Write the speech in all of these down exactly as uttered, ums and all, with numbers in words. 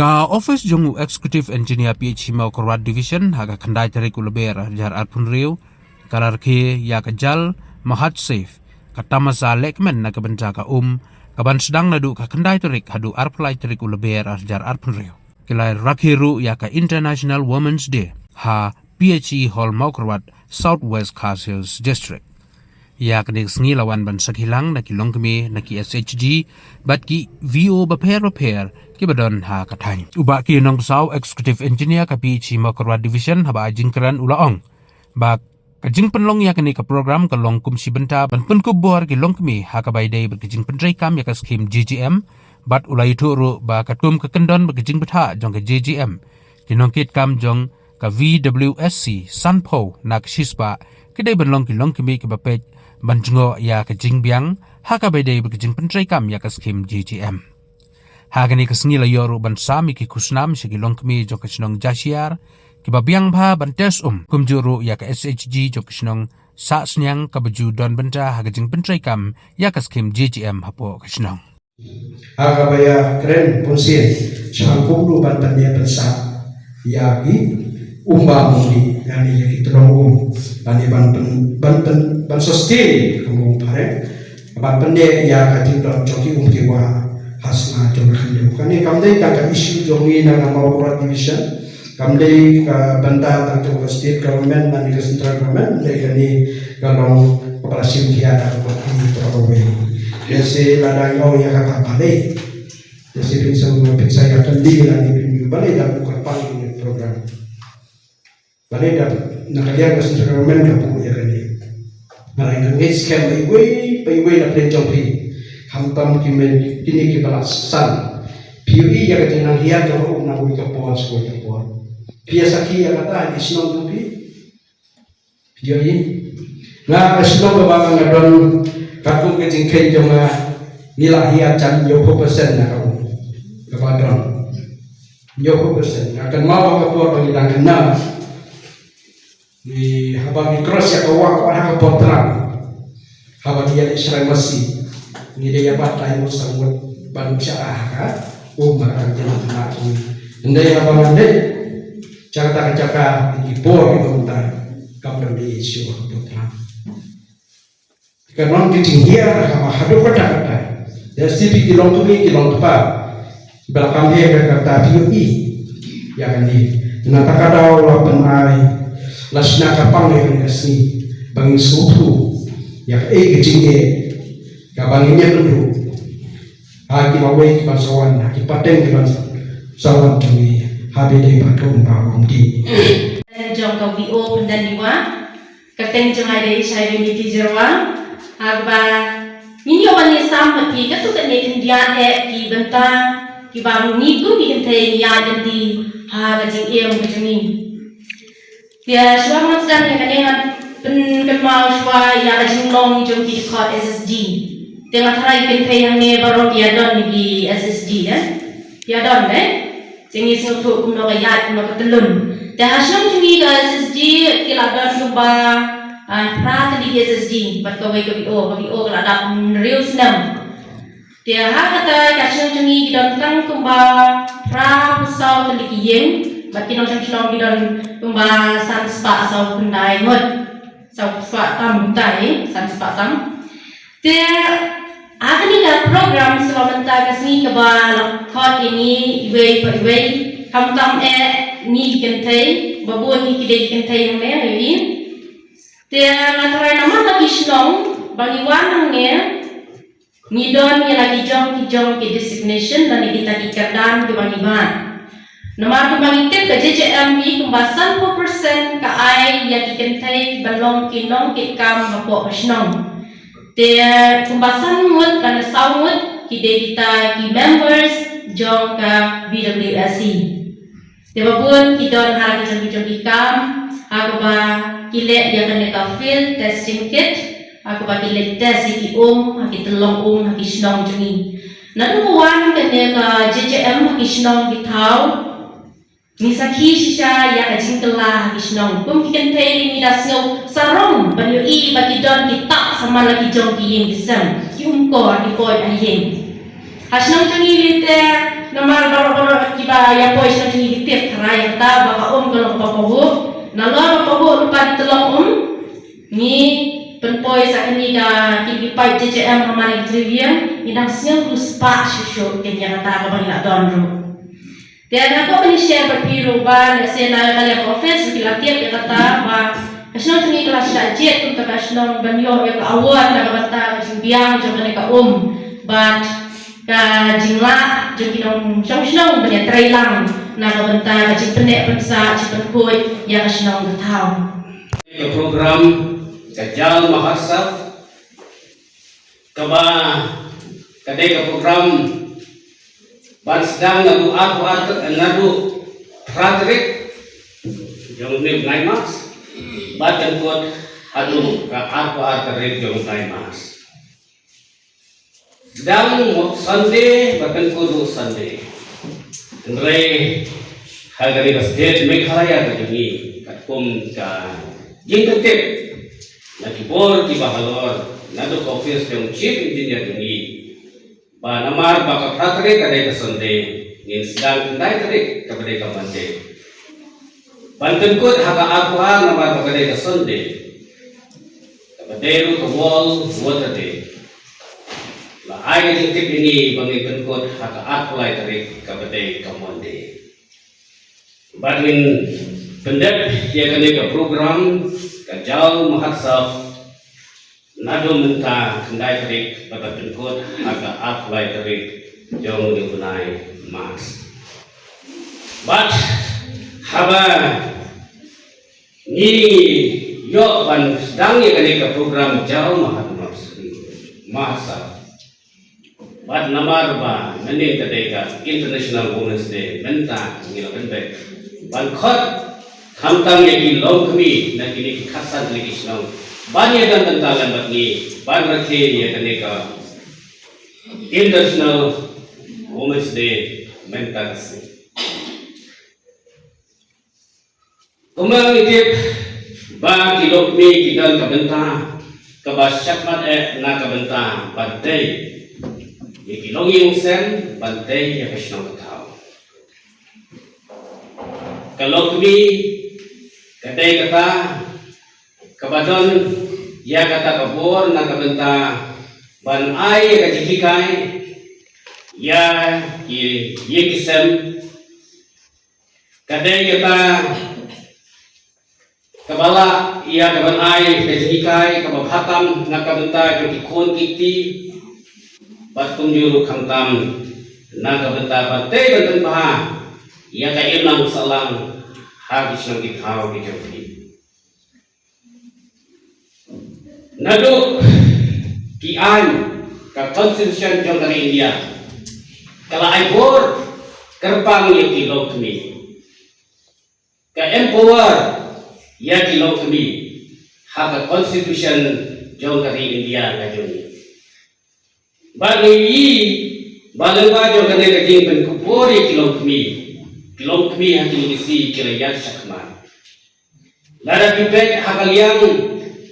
Ka office jong u Executive Engineer P H E Mawkyrwat Division ha ka khyndai tarik u Lber ar hajar arphew hynriew ka la rakhe ïa ka Jal Mahotsav, ka tamasa lehkmen na ka bynta ka um, ka ban sdang naduh ka khyndai tarik haduh arphew lai tarik u Lber ar hajar arphew hynriew. Ki la rakhe ruh ïa ka International Women's Day ha P H E Hall Mawkyrwat, South West Khasi Hills District. Ïa kane ka sngi la wan ban sakhi lang na ki longkmie, na ki S H G bad ki V O bapher bapher kiba don ha ka thaiñ. U Bah K. Nongksaw, Executive Engineer ka P H E Mawkyrwat Division, haba ai jingkren u la ong ba ka jingpynlong ïa kane ka program ka long kum shi bynta ban pynkup bor ki longkmie ha kaba ïadei bad ka jingpyntreikam ïa ka skhim J J M, bad u la ïathuh ruh ba katkum ka kyndon bad ka jingbthah jong ka J J M, ki nongkitkam jong ka V W S C sanphew na ka shispah ki dei ban long ki longkmie kiba peit ban jngoh ïa ka jingbiang ha kaba ïadei bad ka jingpyntreikam ïa ka skhim J J M. Ha kane ka sngi la ïoh ruh ban sam ïa ki khusnam sha ki longkmie jong ka shnong Jashiar kiba biang bha ban test um, kumjuh ruh ïa ka S H G jong ka shnong Sahsniang kaba ju don bynta ha ka jingpyntreikam ïa ka skhim J J M hapoh ka shnong. Ha kaba ïakren bunsien, sngewbha kumno ban pynïaid pynsah ïa ki umba muli, ïa ni ïa ki tnong um, ban ïa ban pyn, ban pyn, ban sustain kumno phareng, ban pynïaid ïa ka jingdon jong ki um ki wah ha sla jong ka khyndew. Kane kam dei tang ka issue jong ngi na ka Mawkyrwat Division, kam dei ka bynta tang jong ka state government, na ni ka central government, dei kane ka long kaba la shim khia da ka bor kine tnong kawei. Lehse lada ïoh ïa kata balei. Lehse phin sa, phin sa ïa kylli lane phin ïoh balei da ka pang kine program. Balei da na ka liang ka central government ka buh ïa kane. Balei nang ngeit skhem ba iwei pa iwei na pdeng jong phi. Khamtam ki mei kine kiba la san. Phi ïohi ïa ka jingnang hiar jong u na wei ka por sha wei ka por. Phi ïa sakhi ïa kata ha ki shnong jong phi. Ïohi. Nga ka shnong kaba nga don katkum ka jingkheiñ jong nga, ngi la hiar jan hynñiewphew percent na ka um kaba don. Hynñiewphew percent. Nga kynmaw ha ka por ba ngi dang khynnah, ngi haba ngi cross ïa ka wah, ka wah ha ka por tlang. Haba ngi ïaleit sha Raimasi, ngi dei ïa bat lai ngut saw ngut ban shah ha ka um, ha ka jingïaleit na um. Hynrei haba ngi leit sha kata ka jaka, ki por kiba mynta kam don dei shuh ha ka por tlang. Ka don ki jinghiar haba haduh katta katta. Ïa shisha ki longkmie ki longkpa ba la kam heh ka kata phi ïohi ïa kane. Na kata ka daw la pynai, la shna ka pang ïa kane ka sngi ba ngin sngewthuh ïa kaei ka jingeh kaba ngin ïakynduh ha ki lawei kiban sa wan, ha ki pateng kiban sa wan jong ngi, ha ba dei ba kum ba kum ki. Jong ka V O Pyndenliwa. Ka kyrteng jong nga dei Shairuniti Jyrwa. Ha kaba ngin ïoh ban ïasam bad phi katto katne khyndiat eh ki bynta kiba ngi kum ki kynthei ngi ïaid lynti ha ka jingim ka jong ngi. Te shuwa ban sdang ïa kane ngan pynkynmaw shuwa ïa ka jinglong jong ki dkhot S H G. Te nga tharai ki kynthei hangne baroh ki ïadon ki S H G, eh. Ki ïadon, eh. Te ngi sngewthuh kumno ka ïaid, kumno ka tyllun. Te ha shnong jong ngi ka S H G ki la don kumba, ah, phra tylli ki S H G bad kawei ka V O, ka V O ka la dap hynriew snem. Te ha kata ka shnong jong ngi ki don tang kumba phra phew saw tylli ki ïing bad ki nongshong shnong ki don kumba san spah saw khyndai ngut. Saw spah tam khyndai, san spah tam. Te ha kane ka program shuwa mynta ka sngi kaba la khot ïa ngi iwei pa iwei, khamtam eh ngi ki kynthei, ba bun ngi ki dei ki kynthei hangne, ïohi. Te nga tharai namar la ki shnong ba ngi wan hangne, ngi don ïa la ki jong ki jong ki designation lane kita ki kyrdan kiba ngi bat. Namar kumba ngi tip ka J J M B kumba sanphew percent ka ai ïa ki kynthei ban long ki nongkitkam hapoh ka shnong. Te kumba san ngut lane saw ngut ki dei kita ki members jong ka V W S C. Te ba bun ki don ha ki jong ki jong ki kam, ha kaba ki leh ïa kane ka field testing kit, ha kaba ki leit test ïa ki um ha ki tyllong um ha ki shnong jong ngi. Naduh ba wan kane ka J J M ha ki shnong ki thaw, ngi sakhi shisha ïa ka jingkylla ha ki shnong. Kum ki kynthei ngi da sngew sarong ban ïohi ba ki don ki tap samla ki jong ki ïing ki sem, ki um kor ki poi ha ïing. Ha shnong jong ngi te Namar baroh baroh kiba ïa poi sha ngi ki tip tharai kata ba ka um ka long kaba pahuh. Nalor ba pahuh lypa tyllong um, ngi pynpoi sa kane ka, kine ki paip J J M ha man ka Three Ïing, ngi dang sngew riewspah shuh shuh ïa kata kaba ngi la don ruh. Te nga kwah ban share bad phi ruh ba lehse na ka liang ka office ki la tip ïa kata ba ka shnong jong ngi ka la shah jied kum ka shnong ban ïoh ïa ka award na ka bynta ka jingbiang jong kane ka um bad ka jinglah jong ki nongshong shnong ban ïatreilang na ka bynta ka jingpynneh pynsah jingpynkhuid ïa ka shnong ka thaw. Ka program ka Jal Mahotsav kaba ka dei ka program ban sdang naduh arphew ar, naduh phra tarik jong une u bnai March bad pynkut haduh ka arphew ar tarik jong u bnai March. Sdang mo-, Sunday bad pynkut ruh Sunday. Hynrei ha kane ka state Meghalaya ka jong ngi katkum ka jingkyntip na ki bor kiba halor naduh ka office jong u Chief Engineer jong ngi ba namar ba ka phra tarik ka dei ka Sunday, ngin sdang khyndai tarik kaba dei ka Monday. Ban pynkut ha ka arphew ar namar ba ka dei ka Sunday, kaba dei ruh ka World Water Day, la ai ka jingtip ïa ngi ba ngin pynkut ha ka arphew lai tarik kaba dei ka Monday. Bad ngin pyndep ïa kane ka program ka Jal Mahotsav naduh mynta khyndai tarik bad ban pynkut ha ka arphew lai tarik jong une u bnai March. Bad haba ngi ïoh ban sdang ïa kane ka program Jal Mahotsav, Mahotsav, bad namar ba mynnin ka dei ka International Women's Day, mynta ngi la pynbeit ban khot khamtam ïa ki longkmie na kine ki khatsan tylli ki shnong ban ïadon bynta lem bad ngi ban rakhe ïa kane ka International Women's Day mynta ka sngi. Kumba ngi tip ba ki longkmie ki don ka bynta kaba shakhmat eh na ka bynta ban tei ïa ki longïing longsem, ban tei ïa ka shnong ka thaw. Ka longkmie ka dei kata kaba don ïa kata ka bor na ka bynta ban ai ïa ka jinghikai ïa ki ïing ki sem. Ka dei kata kaba lah ïa ka ban ai ka jinghikai kaba bha tam na ka bynta jong ki khun ki kti bad kumjuh ruh khamtam na ka bynta ban tei ban pynbha ïa ka imlang sahlang ha ki shnong ki thaw ki jong ki. Naduh ki aiñ ka constitution jong ka ri India ka la ai bor kyrpang ïa ki longkmie, ka empower ïa ki longkmie ha ka constitution jong ka ri India ka jong ngi. Bad ngi ïohi ba lyngba jong kane ka jingpynkup bor ïa ki longkmie, ki longkmie ha kine ki sngi ki la ïaid shakhmat. Lada phi peit ha ka liang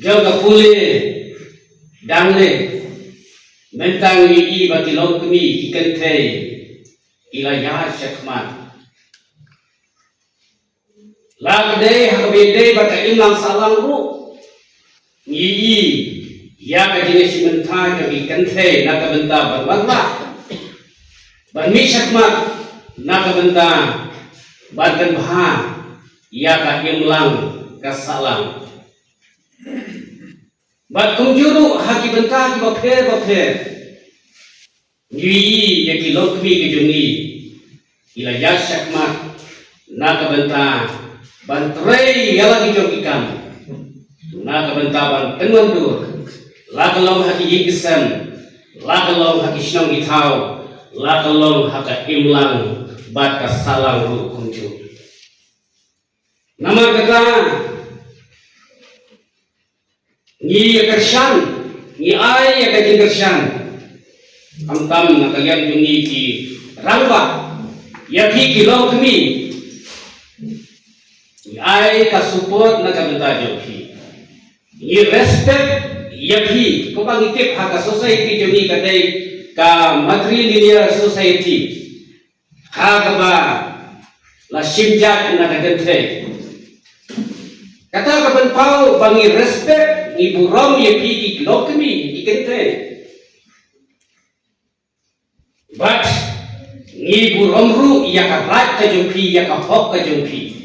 jong ka pule dang leh, mynta ngi ïohi ba ki longkmie ki kynthei ki la ïaid shakhmat. La ka dei ha kaba ïadei bad ka imlang sahlang ruh, ngi ïohi ïa ka jingïashim bynta jong ki kynthei na ka bynta ban wanrah, ban mih shakhmat na ka bynta ban pynbha ïa ka imlang ka sahlang. Bad kumjuh ruh ha ki bynta kiba pher ba pher, ngi ïohi ïa ki longkmie ki jong ngi ki la ïaid shakhmat na ka bynta ban trei ïa la ki jong ki kam, na ka bynta ban pynwandur, la ka long ha ki ïing ki sem, la ka long ha ki shnong ki thaw, la ka long ha ka imlang bad ka sahlang ruh kumjuh. Namar kata, ngi ïa kyrshan, ngi ai ïa ka jingkyrshan, khamtam na ka liang jong ngi ki rangbah, ïa phi ki longkmie, ngi ai ka support na ka bynta jong phi. Ngi respect ïa phi, kumba ngi tip ha ka society jong ngi ka dei ka matrilineal society. Ha kaba la shim jait na ka kynthei. Kata ka pynpaw ba ngi respect, ngi burom ïa phi ki longkmie, ki kynthei. But ngi burom ruh ïa ka right ka jong phi, ïa ka hok ka jong phi.